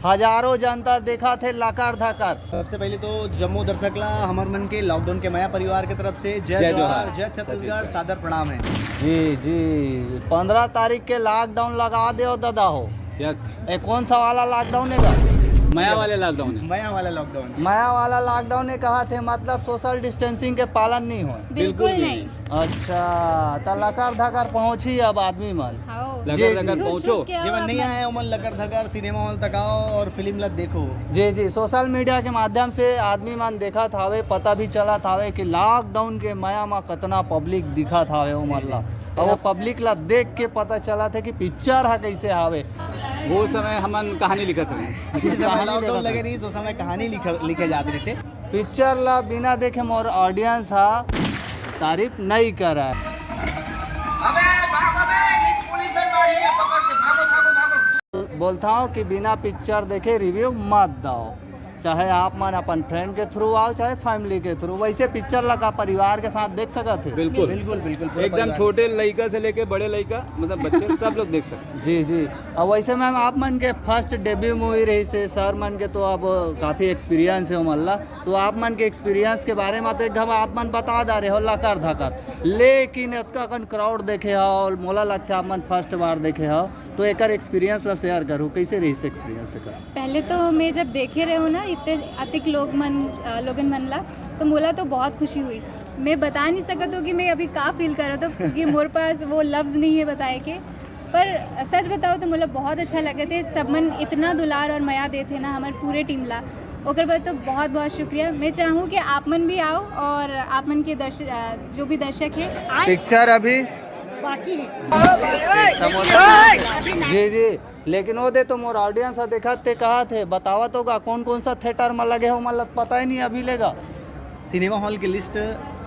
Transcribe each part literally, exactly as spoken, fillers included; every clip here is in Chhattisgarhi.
हजारों जनता देखत हे लकर धकर। सबसे पहले तो जम्मो दर्शक ला हमर मन के लॉकडाउन के मया परिवार के तरफ से जय जय जोहार, जोहार। जय छत्तीसगढ़, छत्तीसगढ़। सादर प्रणाम है। जी जी, पंद्रह तारीख के लॉकडाउन लगा दे हो दादा हो। यस। ए, कौन सा वाला लॉकडाउन है गा? मया वाले लॉकडाउन है। मया वाला लॉकडाउन। मया वाला लॉकडाउन है, कहा थे मतलब सोशल डिस्टेंसिंग के पालन नहीं हो। बिल्कुल बिल्कुल नहीं। नहीं। अच्छा, त लकर धकर पहुंची अब आदमी मन। हाँ। लकर जी, धकर जी। पहुंचो। जेमन नहीं आए, ओमन लकर धकर सिनेमा हॉल तक आओ और फिल्म ला देखो। जी जी, सोशल मीडिया के माध्यम से आदमी मन देखत हावे, पता भी चलत हावे कि लॉकडाउन के मया म कतना पब्लिक दिखत हावे ओमन ला। और वो पब्लिक ला देख के पता चलत हे कि पिक्चर ह कैसे हावे। वो समय हमन कहानी लिखत रहे। अच्छा, कहानी लॉकडाउन लिखत लगे रहे। रही, उस समय कहानी लिखे जात रही से। पिक्चर ला बिना देखे मोर ऑडियंस हा तारीफ नहीं करे। बोलता हूँ कि बिना पिक्चर देखे रिव्यू मत दो, चाहे आप मन अपन फ्रेंड के थ्रू आओ, चाहे फैमिली के थ्रू। वैसे पिक्चर ला का परिवार के साथ देख सकत हे? बिल्कुल। बिल्कुल बिल्कुल, पूरा एकदम परिवार। छोटे लइका से लेके बड़े लइका, मतलब बच्चे, सब लोग देख सकते हैं। जी जी। अब वैसे मैम, आप मन के फर्स्ट डेब्यू मूवी रही से, सर मन के तो अब काफ़ी एक्सपीरियंस है ओमन ला, तो आप मन के एक्सपीरियंस के बारे में तो एक घब आप मन बता दा रहे हो लकर धकर, लेकिन अतका कन क्राउड देखे हो, मोला लगता है आप मन फर्स्ट बार देखे हो, तो एकर एक्सपीरियंस ला शेयर करू, कैसे रही से एक्सपीरियंस एकर? पहले तो मैं जब देखे रहे हो ना इतने अतिक लोग मन, अ, लोगन मन ला, तो मोला तो बहुत खुशी हुई। मैं बता नहीं सकत हूँ कि मैं अभी का फील करत हूँ, क्योंकि मोर पास वो लफ्ज़ नहीं है बताए के। पर सच बताओ तो मोला बहुत अच्छा लगे थे, सब मन इतना दुलार और मया देथे ना हमर पूरे टीम ला, ओकर बर तो बहुत बहुत शुक्रिया। मैं चाहूँ कि आप मन भी आओ और आप मन के दर्श-, अ, जो भी दर्शक है, आए। पिक्चर अभी बाकी है। जी जी, लेकिन वो दे तो मोर ऑडियंस ह देखत ते कहत हे, बतावत होगा कौन कौन सा थिएटर में लगे हो, मतलब पता ही नहीं अभी लेगा। सिनेमा हॉल की लिस्ट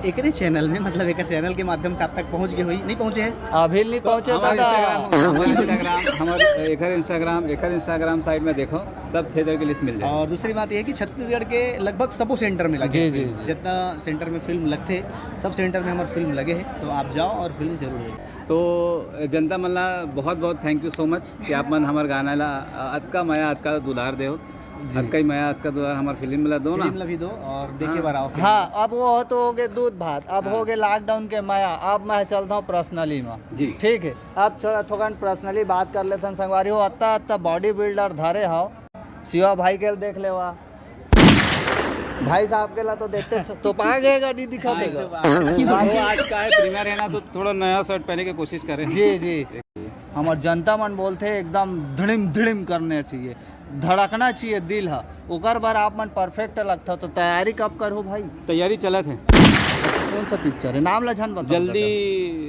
एकरे चैनल में, मतलब एकर चैनल के माध्यम से आप तक पहुंच गए हुई, नहीं पहुंचे हैं? अभी नहीं तो पहुंचे हमारे दादा। Instagram, हमारे Instagram, हमारे एकर Instagram, एकर Instagram साइट में देखो, सब थिएटर की लिस्ट मिल जाए। और दूसरी बात यह है कि छत्तीसगढ़ के लगभग सबो सेंटर में लगे जी, हुए जी, हैं। जी। जितना सेंटर में फिल्म लगते, सब सेंटर में हमारे फिल्म लगे हैं, तो आप जाओ और फिल्म जरूर देखो। तो जनता मन ला बहुत बहुत thank you so much कि आप मन हमर गाना ला, अ, अतका मया, अतका दुलार देव, जी। अतका ही मया, अतका दुलार हमर फिल्म ला दो ना। फिल्म ला भी दो और देखे हाँ। बार आओ फिल्म। हाँ, अब वो हो तो हो गए दूध भात, अब हाँ। हो गए लॉकडाउन के मया, अब मैं चलता हूँ पर्सनली में। जी। ठीक है, अब चलो थोकन पर्सनली बात कर लेथन संगवारी हो। अत्ता अत्ता बॉडी बिल्डर धरे हो, शिवा भाई के देख लेवा, भाई साहब के ला तो देखते छ-, तो पा गए गाड़ी दिखा हाँ, देगा। तो बात। वो आज का है, प्रीमियर है ना, तो थोड़ा नया शर्ट पहने की कोशिश करें। जी, जी। हमर जनता मन बोलथे एकदम धिड़िम धिड़िम करने चाहिए, धड़कना चाहिए दिल ह, ओकर बर आप मन परफेक्ट लगथव। तो तैयारी कब करहू भाई? तैयारी चलत है। अच्छा, कौन सा पिक्चर है? नाम ला झन बताओ जल्दी,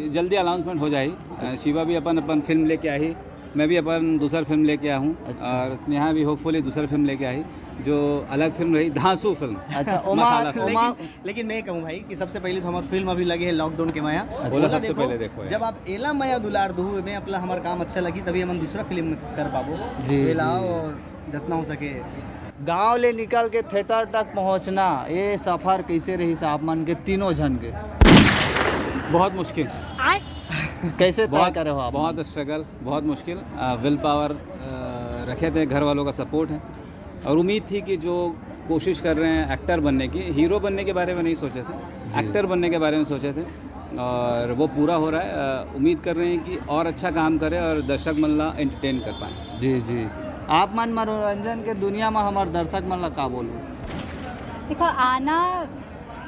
दादा। जल्दी अनाउंसमेंट हो जाही। अ, अच्छा। शिवा भी अपन, अपन फिल्म लेके आही, मैं भी अपन दूसर फिल्म लेके आया हूँ अच्छा। और स्नेहा भी होपफुली दूसर फिल्म लेके आही, जो अलग फिल्म रही, धांसू फिल्म। अच्छा, ओमा, मसाला फिल्म। ओमा लेकिन, लेकिन मैं कहूँ भाई कि सबसे पहले तो हमार फिल्म अभी लगे है लॉकडाउन के मया। अच्छा। बोला ओला सबसे देखो, पहले देखो यार। जब आप एला मया दुलार दू में अपना हमार काम अच्छा लगी, तभी हम दूसरा फिल्म कर पाबो। जी, तो एला जी। और जितना हो सके। गांव ले निकल के थिएटर तक पहुंचना, ये सफर कैसे रही आप मन के तीनों झन के? बहुत मुश्किल। कैसे तय बहुत, करे हो आप? बहुत स्ट्रगल, बहुत मुश्किल। अ, विल पावर, अ, रखे थे, घर वालों का सपोर्ट है और उम्मीद थी कि जो कोशिश कर रहे हैं एक्टर बनने की, हीरो बनने के बारे में नहीं सोचे थे, जी। एक्टर बनने के बारे में सोचे थे और वो पूरा हो रहा है। अ, उम्मीद कर रहे हैं कि और अच्छा काम करें और दर्शक मन ला एंटरटेन कर पाएँ। जी, जी। आप मन मनोरंजन के दुनिया में हमार दर्शक मन ला का बोलू? देखो, आना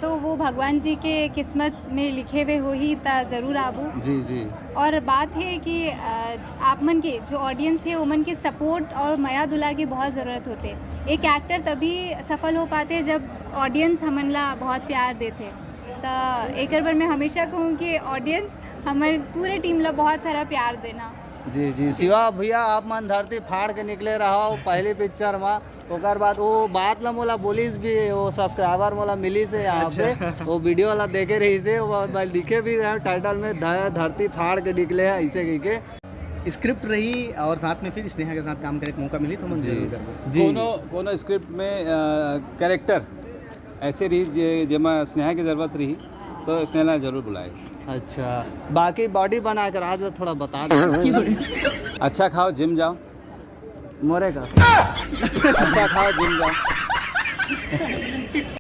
तो वो भगवान जी के किस्मत में लिखे हुए होही, त जरूर आबू। जी, जी। और बात है कि, अ, आप मन के जो ऑडियंस है, ओमन के सपोर्ट और मया दुलार की बहुत ज़रूरत होते। एक एक्टर तभी सफल हो पाते, जब ऑडियंस हमन ला बहुत प्यार देते। त एकर बर मैं हमेशा कहूँ कि ऑडियंस हमर पूरे टीम ला बहुत सारा प्यार देना। जी, जी। शिवा भैया, आप मन धरती फाड़ के निकले रहो पहली पिक्चर में। ओकर बाद वो बात ला मोला बोलिस भी, वो सब्सक्राइबर मोला मिलिस हे यहाँ पे, अच्छा। वो वीडियो ला देखे रहिस हे, वो मैं लिखे भी रहे टाइटल में, ध-, धरती फाड़ के निकले है, ऐसे कह के। स्क्रिप्ट रही और साथ में फिर स्नेहा के साथ काम करे के मौका मिली तो हम जी। जरूर करबो। जी। कोनो, कोनो स्क्रिप्ट में, अ, कैरेक्टर ऐसे रही जे, जेमा स्नेहा की जरूरत रही तो स्नेहा ला जरूर बुलाए। अच्छा, बाकी बॉडी बना कर आज थोड़ा बता दो। अच्छा खाओ, जिम जाओ। मोरे का। अच्छा खाओ, जिम जाओ।